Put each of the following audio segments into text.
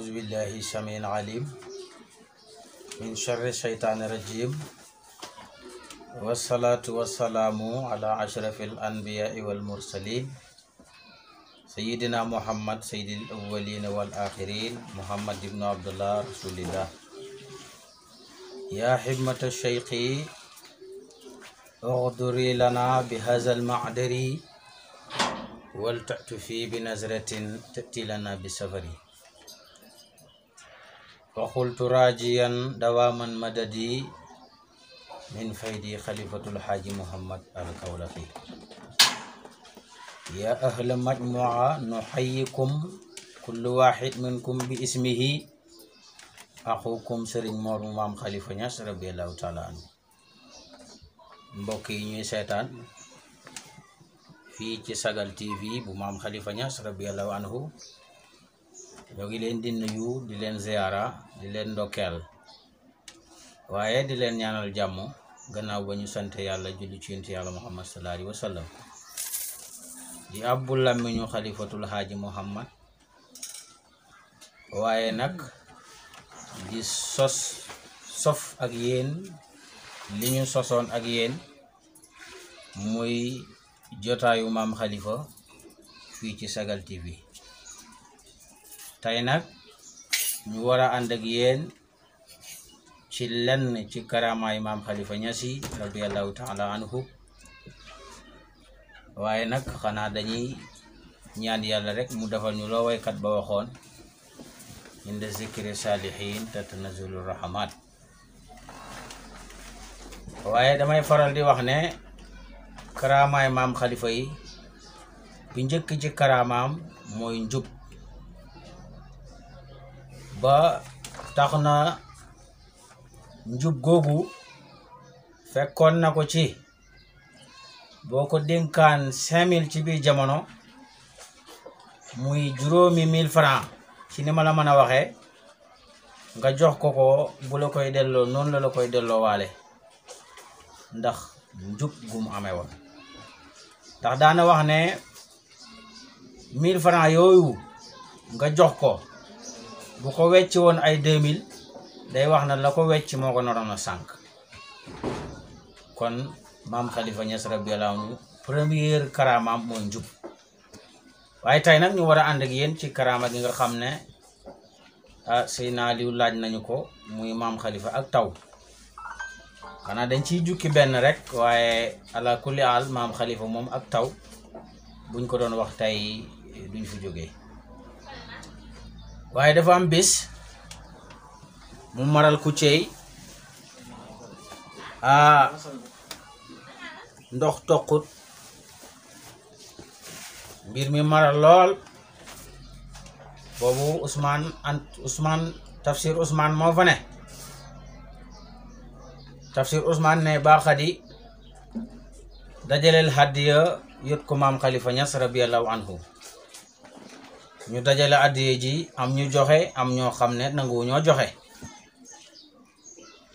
أعوذ بالله السميع العليم من شر الشيطان الرجيم والصلاة والسلام على أشرف الأنبياء والمرسلين سيدنا محمد سيد الأولين والآخرين محمد بن عبد الله رسول الله. يا حمة الشيخ اغدري لنا بهذا المعدر ولتأتفي بنظرة تأتي لنا بسفري. وقلت راجيا دواما مددي من فيدي خليفة الحاج محمد الكولخي. يا أهل مجموعة نحييكم كل واحد منكم باسمه أخوكم سرين مور مام خليفة Niass radiyallahu ta'ala anhu. Mbokk yi ñuy seetaan fii ci Sagal TV bu maam Khalifa Niass radiyallahu anhu ñoo ngi leen di nuyu di leen ziyaara di leen ndokkeel waaye di leen ñaanal jàmm gannaaw ba ñu sant yàlla julli ci yonent yàlla Muhammad sallallahu alayhi wa sallam di abbu làmmiñu xalifatul haaji Muhammad waaye nag di sof ak yéen li ñu sosoon ak yéen muy jotaayu maam Khalifa fii ci Sagal TV. tey nag ñu war a ànd ak yéen ci lenn ci karamaay maam Khalifa Niass yi radiyallahu ta'ala anhu waaye nag xanaa dañuy ñaan yàlla rek mu defal ñu loo waykat ba waxoon inda zikri salihin tatanazzalu rahmat. waaye damay faral di wax ne karamaay maam Khalifa yi bi njëkk ci karamaam mooy njub ba tax na njub googu fekkoon na ko ci boo ko dénkaan 5000 ci biir jamono muy juróomi 1000 francs ci ni ma la mën a waxee nga jox ko ko bu la koy delloo noonu la koy delloo waale ndax njub gu mu amee woon. ndax daana wax ne 1000 francs yooyu nga jox ko bu ko wecc woon ay 2000 day wax na la ko wecc moo ko naroon a sànq. kon maam Khalifa Niass radiyallahu anhu première karamaam mooy njub. waaye tey nag ñu war a ànd ak yéen ci karama gi nga xam ne Seydina Aliou laaj nañu ko muy maam Khalifa ak taw. xanaa dañ ciy jukki benn rek waaye ala kulli al maam Khalifa moom ak taw buñ ko doon wax tey duñ fi jógee. waaye dafa am bés mu maral ku cey ndox toqut mbir mi maral lool boobu Ousmane Tafsir Ousmane moo fa ne. Tafsir Ousmane ne baaxadi dajaleel hadiya yot ko maam Khalifa Niass radiyallahu anhu. ñu dajale addiye ji am ñu joxe am ñoo xam ne nangu ñoo joxe.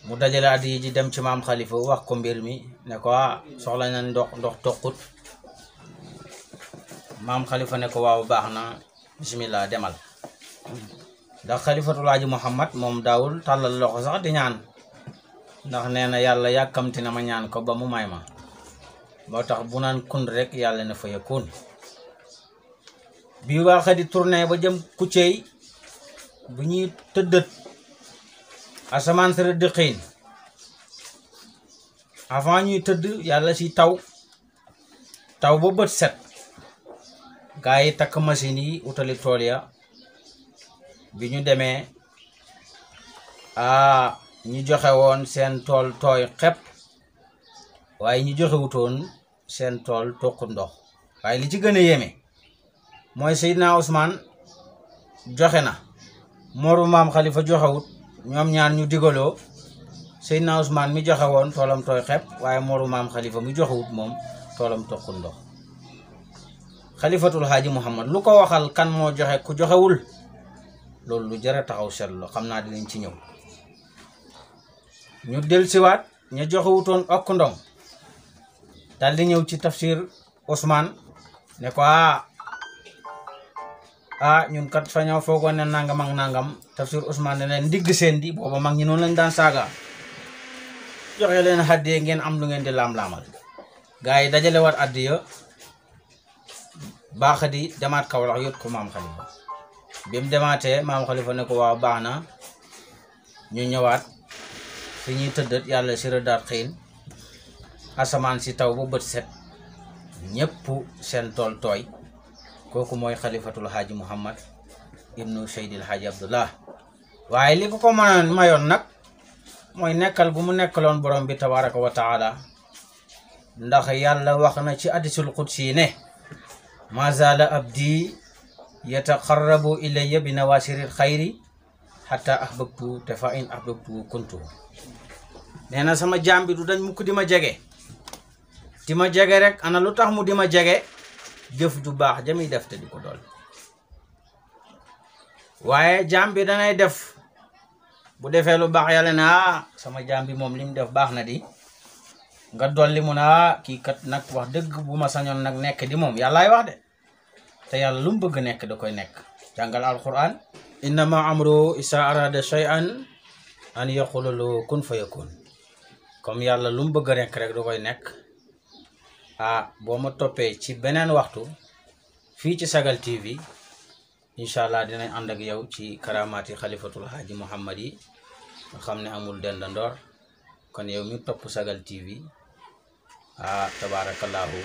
mu dajale addiye ji dem ci maam Khalifa wax ko mbir mi ne ko soxla na ndox toqut. maam Khalifa ne ko waaw baax na bismillah demal. ndax Khalifatul Haaji Muhammad moom daawul tàllal loxo sax di ñaan ndax nee na yàlla yàkkamti na ma ñaan ko ba mu may ma moo tax bu naan kun rek yàlla na fa yakun. bi waa xadi tourné ba jëm kuccey bu ñuy tëddët asamaan sa rëdd xiin avant ñuy tëdd yàlla si taw ba bët set gaa yi takk machine yi utali tool ya. bi ñu demee ñu joxe woon seen tool tooy xepp waaye ñu joxe wutoon seen tool toq ndox. waaye li ci gën a yéeme mooy Seydina Ousmane joxe na moru maam Khalifa joxewut ñoom ñaar ñu digaloo Seydina Ousmane mi joxe woon toolam tooy xepp waaye moru maam Khalifa mi joxewut moom toolam toqul ndox. Khalifatul Haaji Muhammad lu ko waxal kan moo joxe ku joxewul loolu lu jar a taxaw seetlu xam naa dinañ ci ñëw. ñu dellusiwaat ña joxewutoon okk ndong daal di ñëw ci Tafsir Ousmane ne ko ñun kat fa ñoo foogoon ne nangam ak nangam tafsir Ousmane ne ndigg seen di booba mag ñi noonu lañ daan saaga joxe leen haddee ngeen am lu ngeen di laam-laamal gaa yi dajale wat addiya baax di demaat Kawlax yót ko maam Khalifa bi mu demaatee maam Khalifa ne ko waaw baax na ñu ñëwaat fi ñuy tëddat yàlla si rëddaat xiin asamaan si taw ba bët set ñépp seen tool tooy kooku mooy xalifatul haaji Muhammad ibnu Seydil Haaji Abdullah waaye li ko mayoon nag mooy nekkal gu mu nekkaloon borom bi tabaraka wa taala ndax yàlla wax na ci hadiisul qudsi ne ma zaala abdi yataqarrabu ilayya bi nawasiril xayri hatta ahbabtu te fa in ahbabtu kuntu nee na sama jaam bi du dañ mukk di ma jege rek ana lu tax mu di ma jege jëf ju baax jami def te di ko dool waaye jaam bi danay def bu defee lu baax yàlla na sama jaam bi moom li mu def baax na di nga dolli mu na kii kat nag wax dëgg bu ma sañoon nag nekk di moom yàllaay wax de te yàlla lu mu bëgg nekk da koy nekk jàngal alquran innama amru isa arada shay'an an yaqula lahu kun fayakun comme yàlla lu mu bëgg nekk rek da koy nekk boo ma toppee ci beneen waxtu fii ci Sagal TV incha allah dinañ ànd ak yow ci karamaati xalifatul haaji Muhammad yi nga xam ne amul dendandoor kon yow mi topp Sagal TV tabarakallahu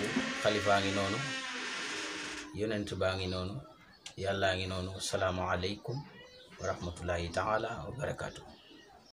xalifaa ngi noonu yonent baa ngi noonu yàllaa ngi noonu salaamu aleykum wa rahmatullahi taala wa barakatuh